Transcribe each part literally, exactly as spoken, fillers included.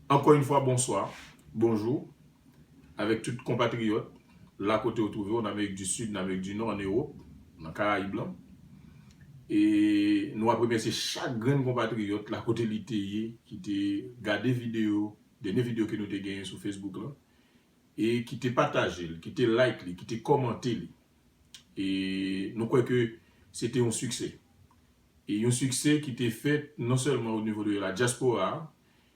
Encore une fois, bonsoir, bonjour, avec tout konpatriyòt, la kote ou twouve w, nan Amerik di Sid, nan Amerik di Nò, an Ewòp, nan Karayib lan. E nou ap remèsye chak grenn konpatriyòt, la kote li te ye, ki te gade videyo, dènye videyo ke nou te genyen sou Facebook lan, e ki te pataje l, ki te like li, ki te kòmante li. E nou kwè ke se te yon siksè. E yon siksè ki te fèt non sèlman o nivo de la dyaspora,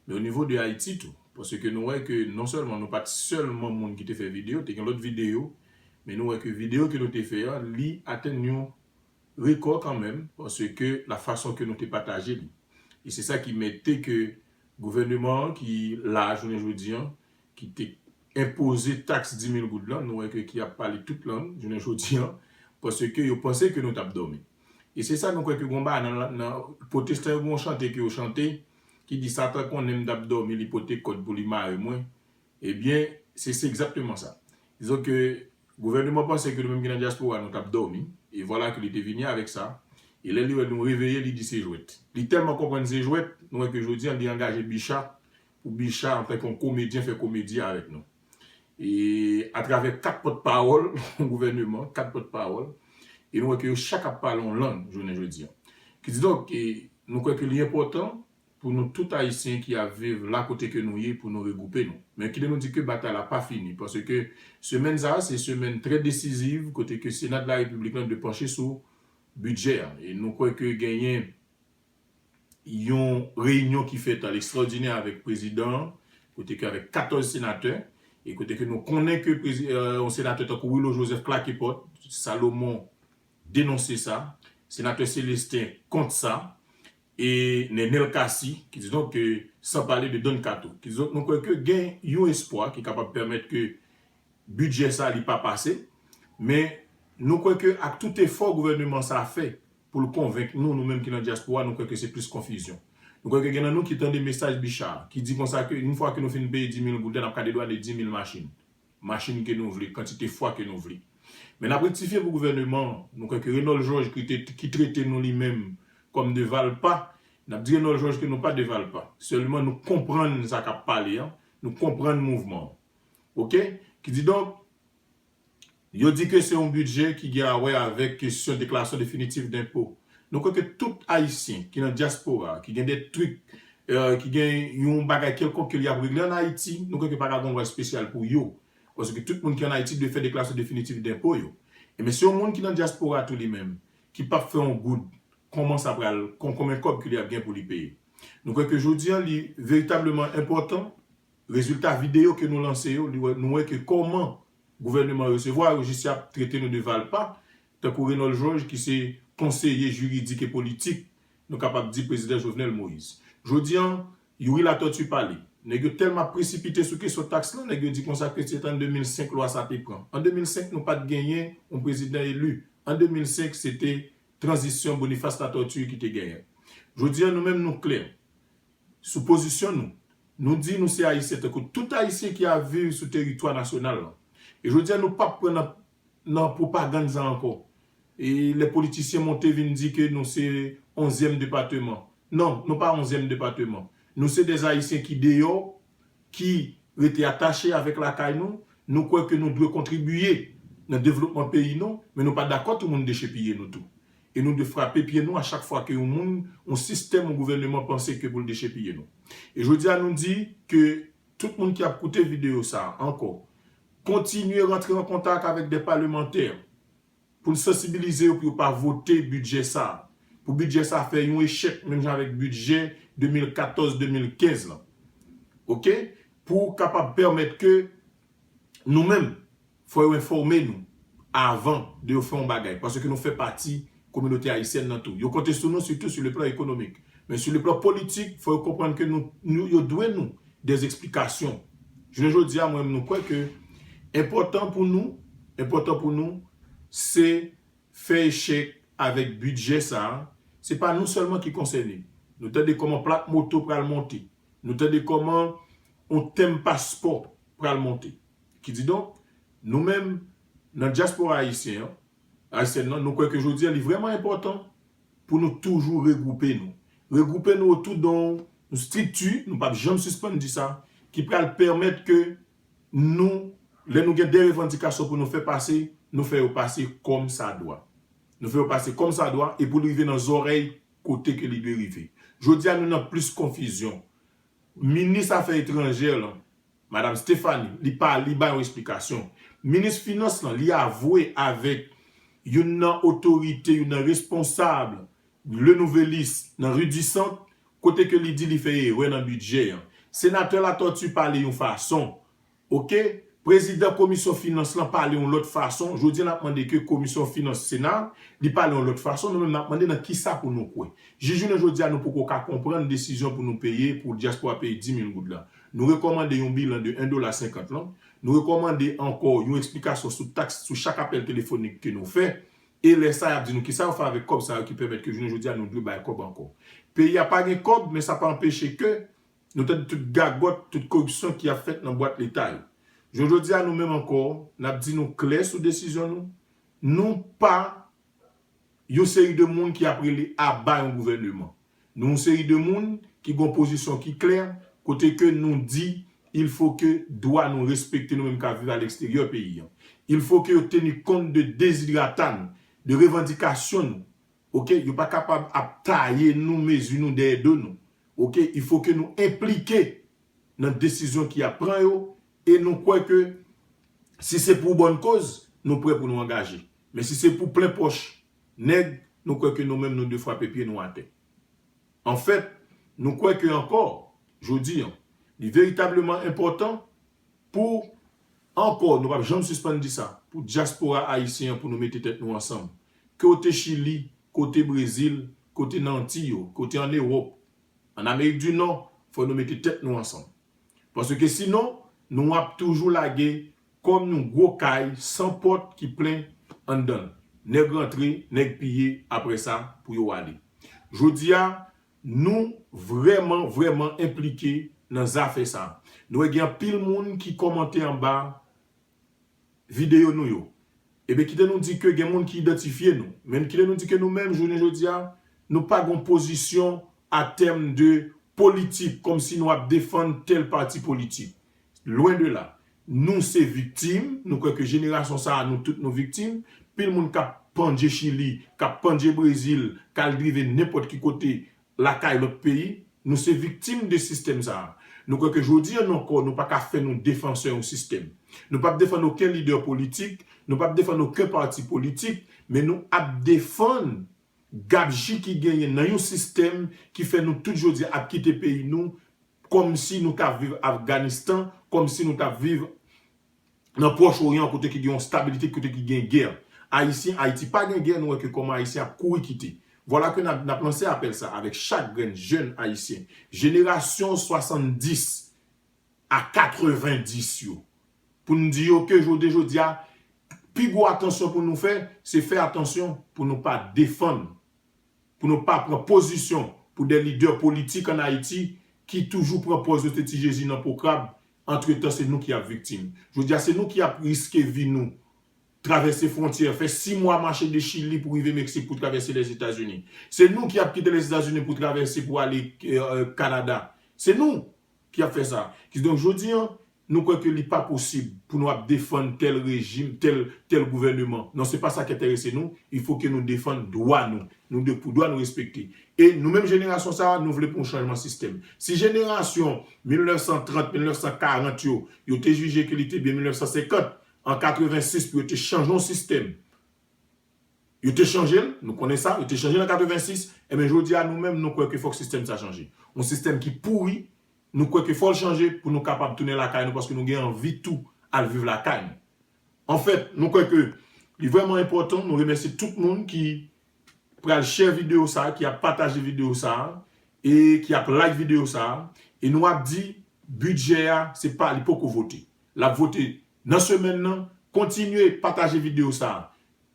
men o nivo de Ayiti tou. Paske nou wè ke non sèlman nou pa t sèlman moun ki te fè videyo, te gen lòt videyo, men nou wè ke videyo ke nou te fè a, li atenn yon rekò kanmenm, paske la fason ke nou te pataje li. E se sa ki mete ke gouvèneman an ki la jounen jodi an, ki te enpoze taks dis mil goud lan, nou wè ke ki ap pale tout lang jounen jodi an, paske yo panse ke nou t ap dòmi. E se sa nou kwè ke gon bagay nan, nan pwotestan yo, gon chante ke yo chante, ki di Satan konnen m t ap dòmi, li pote kòd pou li mare mwen. Ebyen, se, se egzakteman sa. Dizon ke gouvèneman panse ke nou menm ki nan dyaspora, nou t ap dòmi. E vwala ke li te vini avèk sa. E lè li wè nou reveye, li di se jwèt. Li tèlman konprann se jwèt, nou wè ke jodi an, li angaje Bicha, pou Bicha, antanke yon komedyen, fè komedi avèk nou. E atravè kat pòtpawòl gouvèneman, kat pòtpawòl, e nou wè ke yo chak ap pale yon lang jounen jodi an. Kididonk, e nou kwè ke li enpòtan pou nou tout Ayisyen ki ap viv la kote ke nou ye, pou nou regwoupe nou. Men kite nou di ke batay la pa fini, paske semèn sa a, se semèn trè desiziv, kote ke Sena de la Repiblik lan dwe panche sou bidjè a. E nou kwè ke genyen yon reyinyon ki fèt a lekstraòdinè avèk prezidan an, kote ke avèk katòz senatè, e kote ke nou konnen ke prezi-, euh, yon senatè tankou Willo Joseph klake pòt, Salomon denonse sa, senatè Célestin kont sa, e Nenel Cassy, ki di donk ke, san pale de Don Kato, ki di donk nou kwè ke gen yon espwa ki kapab pèmèt ke bidjè sa li pa pase, men nou kwè ke ak tout efò gouvèneman sa fè pou l konvenk nou, nou menm ki nan dyaspora, nou kwè ke se plis konfizyon. Nou kwè ke gen nan nou ki tande mesaj Bicha, ki di konsa ke yon fwa ke nou fin peye dis mil goud la, n ap ka dedwane dis mil machin. Machin ke nou vle, kantite fwa ke nou vle. Men n ap rektifye pou gouvèneman an, nou kwè ke Renold Georges ki te, ki trete nou li menm kòm de valpa, n ap di Renold Georges ke nou pa de valpa. Sèlman nou konprann sa k ap pale an, nou konprann mouvman an. Oke? Kididonk, yo di ke se yon bidjè ki gen a wè avèk kesyon deklarasyon definitif denpo. Nou kwè ke tout Ayisyen ki nan dyaspora, ki gen de trik, euh, ki gen yon bagay kèlkonk ke li ap regle ann Ayiti, nou kwè ke pa ka gen yon lwa espesyal pou yo. Paske tout moun ki ann Ayiti dwe fè deklarasyon definitif denpo yo. E men se yon moun ki nan dyaspora tou li menm, ki p ap fè yon goud, kòman sa pral, kon-, konbyen kòb ke li ap gen pou li peye. Nou kwè ke jodi an, li veritableman enpòtan, rezilta videyo ke nou lanse yo, li wè, nou wè ke kòman gouvèneman resevwa yo, jis y ap trete nou de valpa, tankou Renold Georges, ki se konseye jiridik e politik, nou kapab di prezidan Jovenel Moïse. Jodi an, Youri Latortue pale. Nèg yo tèlman ap presipite sou kesyon taks lan, nèg yo di konsa ke se t an de mil senk lwa sa te pran. An de mil senk, nou pa t genyen yon prezidan eli. An de mil senk, se te tranzisyon Boniface Latortue ki te genyen. Jodi an, nou menm, nou klè sou pozisyon nou. Nou di nou se Ayisyen, tankou tout Ayisyen ki ap viv sou teritwa nasyonal lan. E jodi an, nou p ap pran nan, nan pwopagann sa ankò. E lè politisyen monte vin di ke nou se onzyèm depatman. Non, nou pa onzyèm depatman. Nou se de Ayisyen ki deyò, ki rete atache avèk lakay nou. Nou kwè ke nou dwe kontribiye nan devlopman peyi nou, men nou pa dakò tout moun dechepiye nou tou. E nou dwe frape pye nou a chak fwa ke yon moun, yon sistèm, yon gouvèneman panse ke pou l dechepiye nou. E jodi a, nou di ke tout moun ki ap koute videyo sa a ankò, kontinye rantre an kontak avèk de palemantè pou n sansibilize yo pou yo pa vote bidjè sa a. Pou bidjè sa a fè yon echèk, menm jan avèk bidjè de mil katòz, de mil kenz lan. Oke? Pou kapab pèmèt ke nou menm, fò yo enfòme nou avan de yo fè yon bagay, paske nou fè pati kominote ayisyèn nan tou. Yo konte sou nou, sitou sou le plan ekonomik. Men sou le plan politik, fò yo konprann ke nou, nou, yo dwe nou de eksplikasyon. Jounen jodi a, mwen menm, nou kwè ke enpòtan pou nou, enpòtan pou nou, se fè echèk avèk bidjè sa a. Se pa nou sèlman ki konsène. Nou tande kòman plak moto pral monte. Nou tande kòman yon tenm paspò pral monte. Kididonk, nou menm, nan dyaspora ayisyen an, ayisyèn nan, nou kwè ke jodi a, li vrèman enpòtan pou nou toujou regwoupe nou. Regwoupe nou otou de yon yon estrikti, nou p ap janm sispann di sa, ki pral pèmèt ke nou, lè nou gen de revandikasyon pou nou fè pase, nou fè yo pase kòm sa dwa. Nou fè yo pase kòm sa dwa e pou li rive nan zòrèy kote ke li dwe rive. Jodi a, nou nan plis konfizyon. Minis afè etranjè lan, Madam Stephanie, li pa, li bay yon esplikasyon. Minis finans lan, li avwe avèk youn nan otorite, youn nan responsab Le Nouvelliste nan Rue du Centre, kote ke li di li fè erè nan bidjè an. Senatè Latortue pale yon fason, oke? Prezidan komisyon finans lan pale yon lòt fason. Jodi a, n ap mande ke komisyon finans Sena, li pale yon lòt fason. Nou menm, n ap mande nan kisa pou nou kwè. Jis jounen jodi a, nou poko ka konprann desizyon pou nou peye, pou dyaspora peye dis mil goud la. Nou rekòmande yon bilan de en dola senkant lan. Nou rekòmande ankò yon esplikasyon sou taks sou chak apèl telefonik ke nou fè. E lè sa, y ap di nou kisa yo fè avèk kòb sa yo ki pèmèt ke jounen jodi a nou dwe bay kòb ankò. Peyi a pa gen kòb, men sa pa anpeche ke nou tande tout gagòt, tout koripsyon ki ap fèt nan bwat leta yo. Jounen jodi a, nou menm ankò, n ap di nou klè sou desizyon nou. Nou pa yon seri de moun ki ap rele aba yon gouvèneman. Nou yon seri de moun ki gon pozisyon ki klè, kote ke nou di, il faut que dwa nou respekte, nou menm k ap viv a leksteryè peyi an. Il faut que yo teni kont de deziderata nou, de revandikasyon nou. Oke? Yo pa kapab ap taye nou, mezi nou dèyè do nou. Oke? Il faut que nou enplike nan desizyon ki ap pran yo, e nou kwè ke si se pou bòn koz, nou prè pou nou angaje. Men si se pou plen pòch nèg, nou kwè ke nou menm nou dwe frape pye nou atè. Anfèt, nou kwè ke ankò, jodi an, li veritableman enpòtan pou ankò, nou p ap janm sispann di sa, pou dyaspora ayisyen an, pou nou mete tèt nou ansanm. Ke w te Chili, ke w te Brezil, ke w te nan Antiy yo, ke w te ann Ewòp, ann Amerik di Nò, fò nou mete tèt nou ansanm. Paske sinon, nou ap toujou lage kòm yon gwo kay san pòt ki plen anndan l. Nèg rantre, nèg piye, apre sa, pou yo ale. Jodi a, nou vrèman, vrèman enplike nan zafè sa. Nou wè gen anpil moun ki kòmante anba videyo nou yo. Ebyen, kite nou di ke gen moun ki idantifye nou. Men kite nou di ke nou menm, jounen jodi a, nou pa gon pozisyon a tèm de politik, kòmsi nou ap defann tèl pati politik. Lwen de la. Nou se viktim, nou kwè ke jenerasyon sa a, nou tout nou viktim. Pil moun k ap pandje Chili, k ap pandje Brezil, k al drive nenpòt ki kote lakay lòt peyi, nou se viktim de sistèm sa a. Nou kwè ke jodi an ankò, nou pa ka fè nou defansè yon sistèm. Nou p ap defann okenn lidè politik, nou p ap defann okenn pati politik, men nou ap defann gabji ki genyen nan yon sistèm ki fè nou tout jodi a ap kite peyi nou kòmsi nou t ap viv Afganistan, kòmsi nou t ap viv nan Pwòch Oryan, kote ki gen yon stabilite, kote ki gen gè. Ayisyen, Ayiti pa gen gè, nou wè ke kòman Ayisyen ap kouri kite. Vwala ke n ap, n ap lanse apèl sa avèk chak grenn jèn Ayisyen. Jenerasyon swasanndis a katrevenndis yo. Pou n di yo ke jodi, jodi a, pi gwo atansyon pou nou fè, se fè atansyon pou nou pa defann, pou nou pa pran pozisyon pou de lidè politik ann Ayiti ki toujou pran pòz yo te Ti Jezi nan po krab. Antretan, se nou ki ap viktim. Jodi a, se nou ki ap riske vi nou, travèse fwontyè, fè sis mwa mache de Chili pou rive Meksik pou travèse Lèzetazini. Se nou ki ap kite Lèzetazini pou travèse pou ale, eh, Kanada. Se nou ki ap fè sa. Kidonk, jodi an, nou kwè ke li pa posib pou nou ap defann tèl rejim, tèl, tèl gouvèneman. Non, se pa sa ki enterese nou. Il faut que nou defann dwa nou. Nou de, pou dwa nou respekte. E nou menm jenerasyon sa a, nou vle pou yon chanjman sistèm. Si jenerasyon mil nèf san trant, mil nèf san karant yo, yo te jije ke li te byen mil nèf san senkant, an katrevensis pou yo te chanje yon sistèm, yo te chanje l, nou konnen sa, yo te chanje l an katrevensis, ebyen jodi a nou menm nou kwè ke fòk sistèm sa chanje. Yon sistèm ki pouri, nou kwè ke fò l chanje pou nou kapab tounen lakay nou paske nou gen anvi tou al viv lakay nou. Anfèt, nou kwè ke li vrèman enpòtan, nou remèsye tout moun ki pral share videyo sa, ki ap pataje videyo sa, e ki ap like videyo sa, e nou ap di, bidjè a, se pa, li poko vote. L ap vote nan semèn nan, kontinye pataje videyo sa,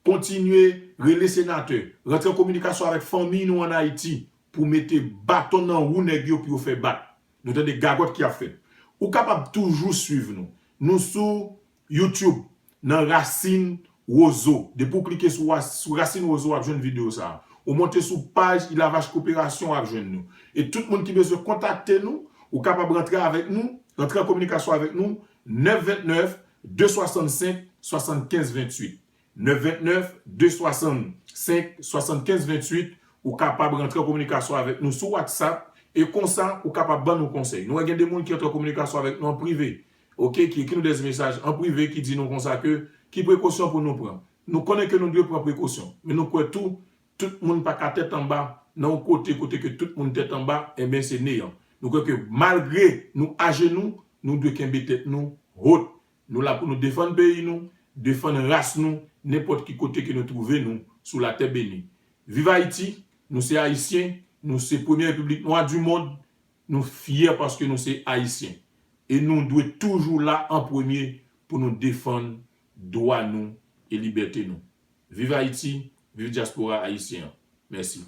kontinye rele senatè, rantre an kominikasyon avèk fanmi nou ann Ayiti pou mete baton nan wou nèg yo pou yo fè bak. Nou tande gagòt ki ap fèt. Ou kapab toujou swiv nou. Nou sou YouTube, nan Rasin Wozo. Depi w klike sou, sou Rasin Wozo, w ap jwenn videyo sa a. Ou monte sou paj Ilavach Koperasyon, w ap jwenn nou. E tout moun ki bezwen kontakte nou, ou kapab rantre avèk nou, rantre an kominikasyon avèk nou, nèf vennèf, de swasannsenk, swasannkenz venntuit. Nèf vennèf, de swasannsenk, swasannkenz venntuit, ou kapab rantre an kominikasyon avèk nou sou WhatsApp, e konsa, ou kapab ban nou konsèy. Nou wè gen de moun ki rantre an kominikasyon avèk nou an prive, oke, ki ekri nou de mesaj an prive, ki di nou konsa ke, ki prekosyon pou nou pran. Nou konnen ke nou dwe pran prekosyon, men nou kwè tou, tout moun pa ka tèt anba, nan yon kote, kote ke tout moun tèt anba, enben se neyan. Nou kwè ke malgre nou ajenou, nou dwe kenbe tèt nou wot. Nou la pou nou defann peyi nou, defann ras nou, nenpòt ki kote ke nou twouve nou sou latè beni. Viv Ayiti, nou se Ayisyen, nou se premye repiblik nwa di mond, nou fyè paske nou se Ayisyen. E nou dwe toujou la an premye pou nou defann dwa nou e libète nou. Viv Ayiti, viv dyaspora ayisyen an. Mèsi.